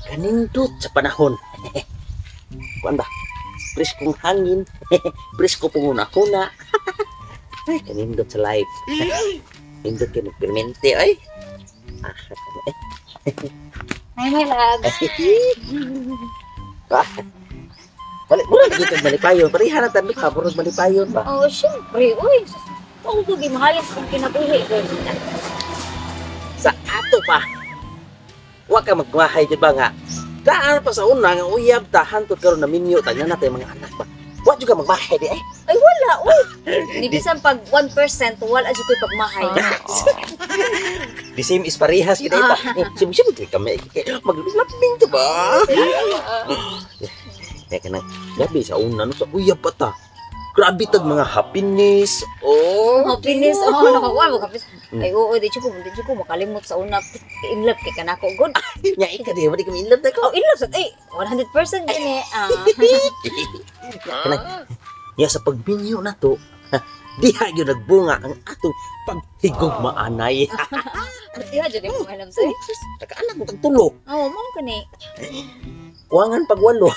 Kanindot sa panahon. Kuan ba? Preskong hangin. Presko panguna-huna. Ay, kanindot sa life. Nindot kay magpermente ay. Ah, eh. Hi, my love. Ah. Balik, mura lagi kag malipayon. Pareha na tan ka, murag malipayon ba? Oh, syempre. Uy, kung ko gimahayas kung kinabuhi. Sa ato pa. Wa ka magmahay jud ba nga? Daan pa sa una nga uyab ta hantod karon na minyo ta na natay mga anak ba. Wa jud ka magmahay di ay. Ay, wala, uy. Di bisan pag 1%, wala jud ko'y pagmahay. The same is parehas gid ay pa. Sim-sim kami maglaping to ba? Kaya kanang gabi sa una no sa uyab pa ta. Grabe tag mga happiness. Oh, Happiness, oh, nakakuha mo happiness. Ay, oo, di ko makalimot sa una. In love kay kanako, good. Nya ika di ba di kami in love na ko. Oh, in love sa ay 100% din eh. Ah. Kanang nya sa pagminyo na to, diha gyud nagbunga ang atong paghigugmaanay. Diha jud mo alam sa. Nakaanak mo tag tulo. Oh, mo kani. Kuwangan pag walo.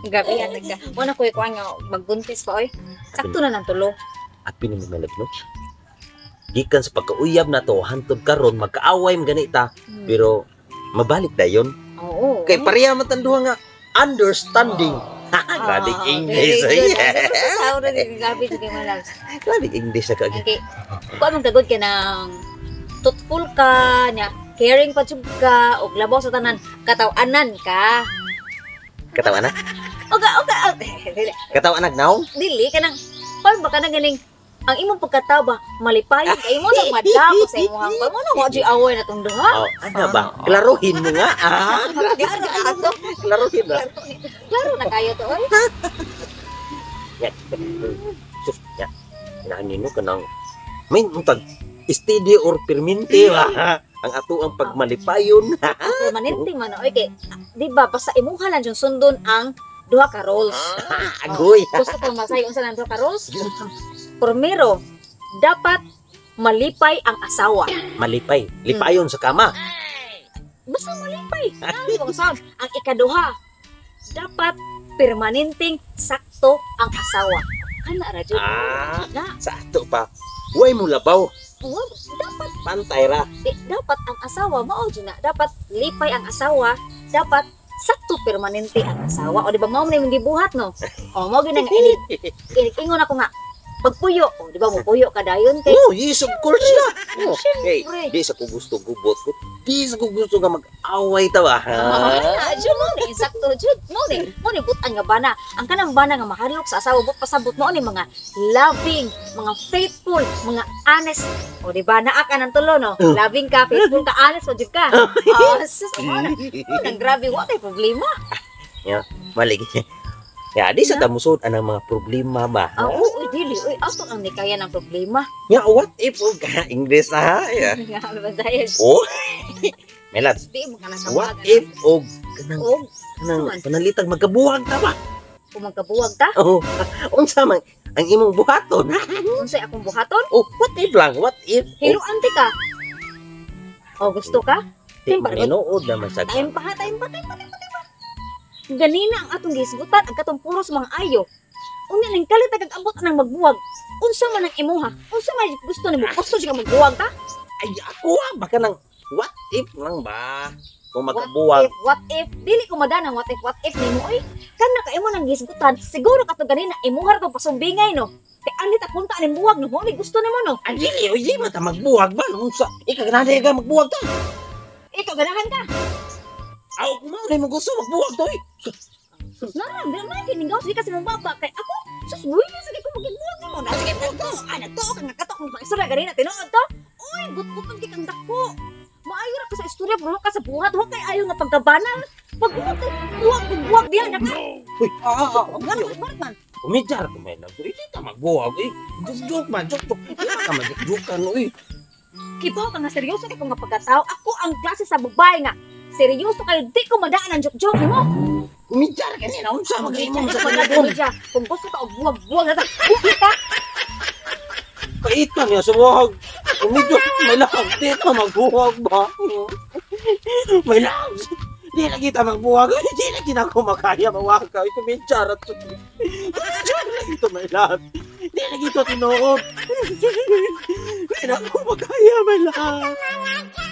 Grabe ya ka. Wala ko kuan nga magbuntis pa oy. Sakto na nang tulo. Api ni mga no. Gikan sa pagkauyab na to hantod karon magkaaway man ganita pero mabalik dayon. Oo. Kay pareha man tan duha nga understanding. Grabe English. Very good. Eh. Sa ora din grabe jud mo loves. Grabe English na kaagi. Okay. Kuan man kagod ka ng truthful ka nya, caring pa jud ka og labaw sa tanan kataw-anan ka. Kataw-anak? Oga, oga. Kataw-anak now? Dili kanang kuan ba kanang ganing ang imong pagkatao ba malipayon kay imo nang madamo sa imong kuan mo nang wa jud away na tong duha. Oh, ano ba? Klaruhin mo nga. Ah, Klaro na to. klaruhin ba? Klaro na kayo to oy. Ya. Sus, ya. Nangino ka nang may untag steady or permente ba? Ang ato ang pagmalipayon. Permanente man oy kay di ba basta imuha lang jud sundon ang duha ka roles. Agoy. Gusto ko masayo unsa lang duha ka roles? Primero, dapat malipay ang asawa. Malipay. Lipayon sa kama. Basta malipay. Ano bang sound? Ang ikaduha, dapat permanenteng sakto ang asawa. Kana ra jud. Ah. Na, Sa ato pa. Way mo labaw. oo, dapat Pantay ra. di, dapat ang asawa mao jud na. Dapat lipay ang asawa, dapat sakto permanente ang asawa. O di ba mao man imong gibuhat no? O mao gyud nga inig ingon ako nga pagpuyo. O di ba mo puyo ka dayon kay Oh, yes, of course na. Oh, hey, Siyempre. di sa ko gusto gubot ko. Di sa ko gusto nga mag-away ta ba. Ah, jud mo ni sakto jud mo ni butan nga bana. Ang kanang bana nga mahadlok sa asawa but pasabot mo ni mga loving, mga faithful, mga honest. O di ba naa ka ng tulo no? Loving ka, faithful ka, honest pa jud ka. Oh, sus, mo na. Mo nang grabe wa kay problema. Mali. Ya, di sa tamusod anang mga problema ba? Ah, oo, uy, dili, uy, ato ang nikaya ng problema. Ya, what if og English ha? Yeah. Nga ba dahil? Oh. Melat. Di mo ka What if og kanang Og kanang panalitag magkabuhag ta ba? kung magkabuwag ta, Oh, unsa man ang imong buhaton? unsay akong buhaton? Oh, what if lang? What if? Oh, Hiluan ti ka. O gusto ka? di maninuod naman sa Time pa ha, time pa, time pa, time pa, time pa. Ganina ang atong gisgutan, ang katong puros mga ayo. Unya ning kalit kag abot nang magbuwag. Unsa man ang imuha? Unsa man gusto nimo? Gusto siya magbuwag ta? Ay, ako ah, baka nang what if lang ba? Kung magkabuwag. What if, what if? Dili ko madanang what if nimo oy. Kana ka imo nang gisgutan, siguro kato ganina imuha ra tong pasumbingay no. Kay ani ta punta ning buwag no, mo ni gusto nimo no. Ay, dili, oy, di man ta magbuwag ba? Unsa? Ika ganahan ka magbuwag ta. Ikaw ganahan ka. Aw, kung mao na imong gusto magbuwag to, oy. Sus na lang, dili man kiningaw sige kasi mong baba kay ako. Sus buwi sige ko magbuwag nimo. Na sige ko. Ana to ka nga kato kung istorya ganina tinuod to. Oy, gut-guton kay kang dako. Maayo ra ka sa istorya pero ka sa buhat, wa kay ayo nga pagkabana. Pagbuwag buwag buwag diha na ka. Uy, Ngano man man. Umijar ko may nag. Di ta magbuwag, eh. Joke man, joke joke. Di ka mag-joke oy. Kibaw ka nga seryoso kay kung nga pagkatao. Ako ang klase sa babae nga seryoso kayo di ko madaan ang joke-joke nimo. Umijar ka nila, unsa magay mo sa Pagka pagkatao. Kung gusto ka og buwag-buwag na ta. Buwag ka. Pait man niya sa buhag. Medyo, my love, di ta magbuwag ba? My love, di na kita magbuwag. Di na kita ko makaya mawag ka. Ito may charat. Charat lang ito, my love. Di na kita tinuod. Di na ko makaya, my love.